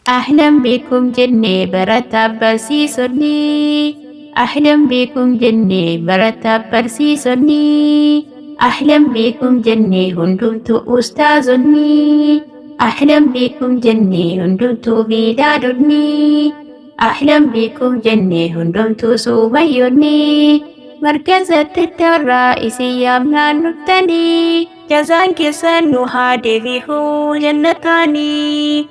Ahlan bikum jennee barataa barsiisonni. Ahlan bikum jennee barataa barsiisonni. Ahlan bikum jennee hundumtuu ustaazonni. Ahlan bikum jennee hundumtuu biilaadonni. Ahlan bikum jennee hundumtuu suumayyonni. Markaza adda isin yaamnaan dhuftanii. Jazaan keessan nu haa deebi'u jannataanii.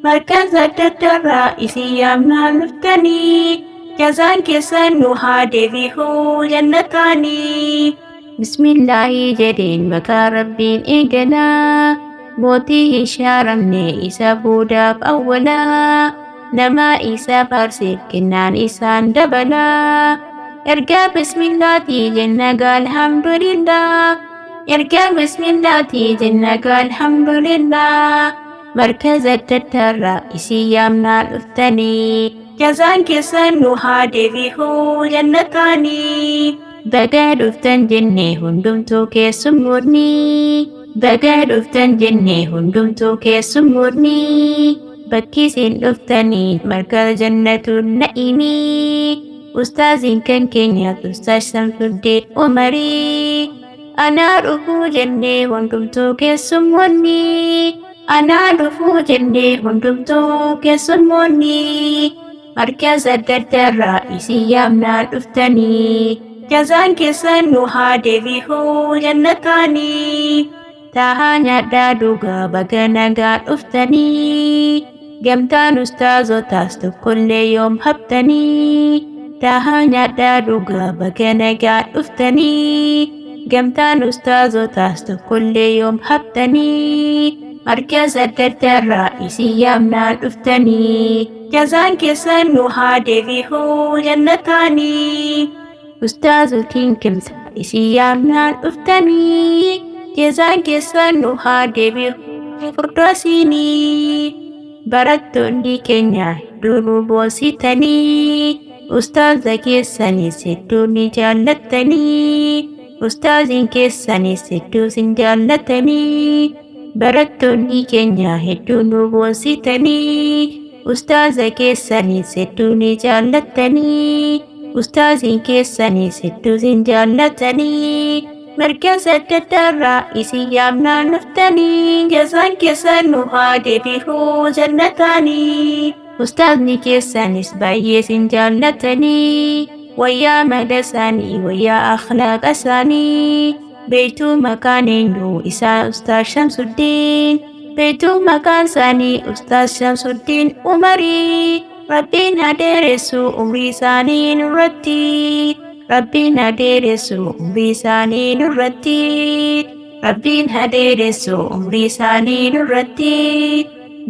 Markaza adda addaarraa isin yaamnaan dhuftanii. Jazaan keessan nu haa deebi'u jannataanii. Bismillaahi jedheen maqaa Rabbiin eegalaa. Mootii hin shaaramne isa boodaaf awwalaa. Nama isa faarseef kennaan isaan dabalaa. Ergaa bismillaatii jenna alhamdulillah. Ergaa bismillaatii jenna alhamdulillah. Markaza adda addaarraa isin yaamnaan dhuftanii. Jazaan keessan nu haa deebi'u jannataanii. Bagaa dhuftan jennee hundumtuu keessummoonni. Bagaa dhuftan jennee hundumtuu keessummoonni. Bakki isin dhuftanii markaza Jannatu Na'imii. Ustaaziin kan keenya Ustaaz Shamsuddin Umarii. Anaa dhufuu jennee hundumtuu keessummoonni. Anaa dhufuu jennee hundumtuu keessummoonni. Markaza adda addaarraa isin yaamnaan dhuftanii. Jazaan keessan nu haa deebi'u jannataanii. Tahaa nyaadhaa dhugaa baga nagaa dhuftanii. Gamtaan ustaazotaas tokkollee yoom habtanii. Tahaa nyaadhaa dhugaa baga nagaa dhuftanii. Gamtaan ustaazotaas tokkollee yoom habtanii. Markaza adda addaarraa isin yaamnaan dhuftanii. Jazaan keessan nu haa deebi'u jannataanii. Ustaazotiin kimsa isin yaamnaan dhuftanii. Jazaan keessan nu haa deebi'u furdoosiinii. Barattoonni keenya hedduu nu boonsitanii. Ustaaza keessanis hedduu ni jaallattanii. Ustaaziin keessanis hedduu sin jaallatanii. Barattoonni keenya hedduu nu boonsitanii. Ustaaza keessanis hedduu ni jaallattanii. Ustaaziin keessanis hedduu sin jaallatanii. Markaza adda addaarraa isin yaamnaan dhuftanii. Jazaan keessan nu haa deebi'u jannataanii. Ustaazni keessanis baay'ee sin jaallatanii. Wayyaa mala isaanii, wayyaa akhlaaqa isaanii. Beektuu maqaan eenyu isaa Ustaaz Shamsuddin. Beektuu maqaan isaanii Ustaaz Shamsuddin Umarii. Rabbiin haa dheeressu umrii isaanii nurratti. Rabbiin haa dheeressu umrii isaanii nurratti. Rabbiin haa dheeressu umrii isaanii nurratti.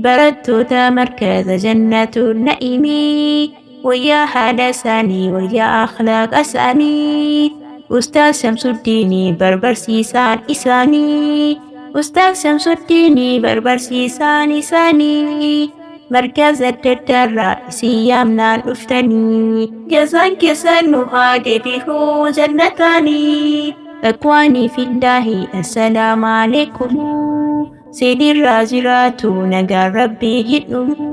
Barattoota markaza Jannatu Na'imii. Wayyaa haala isaanii, wayyaa akhlaaqa isaanii. Ustaaz Shamsuddiinii barbarsiisaan isaanii. Ustaaz Shamsuddiinii barbarsiisaan isaanii. Markaza adda addaarraa isin yaamnaan dhuftanii. Jazaan keessan nu haa deebi'u jannataanii. Ikhwaanii fillaahi assalaamu alaikum. Sinirraa jiraatu nagaan Rabbii hin dhumu.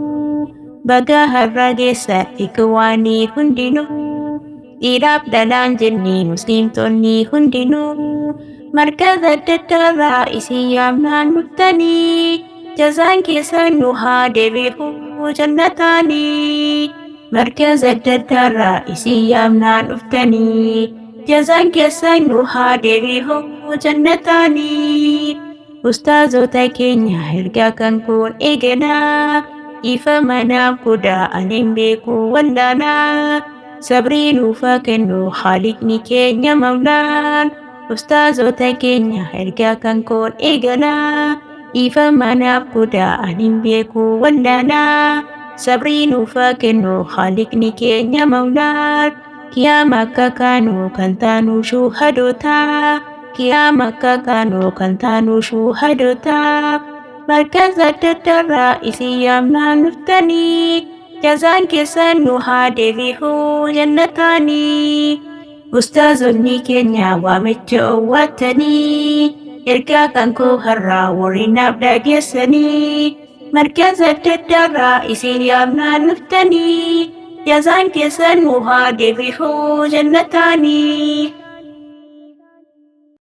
Baga har'a geessa ikwaanii hundinuu. Dhiiraaf dhalaan jennee musliimtonni hundinuu. Markaza adda addaarraa isin yaamnaan dhuftanii. Jazaan keessan nu haa deebi'u jannataanii. Markaza adda addaarraa isin yaamnaan dhuftanii. Jazaan keessan nu haa deebi'u jannataanii. Ustaazota keenya ergaa kan kun eegalaa. Ifa manaaf godhaa ani hin beeku wallaalaa. Sabrii nuufaa kennu haaliqni keenya maulaan. Ustaazota keenya ergaa kan kun eegalaa. Ifa manaaf godhaa ani hin beeku wallaalaa. Sabrii nuufaa kennu haaliqni keenya maulaan. Kiyaama akka kaanu kan taanu shuhadotaa. Kiyaama akka kaanu kan taanu shuhadotaa. Markaza adda addaarraa isin yaamnaan dhuftanii. Jazaan keessan nu haa deebi'u jannataanii. Ustaazonni keenya waamicha owwaatanii. Ergaa kan koo har'aa warri naaf dhageessanii. Markaza adda addaarraa isin yaamnaan dhuftanii. Jazaan keessan nu haa deebi'u jannataanii.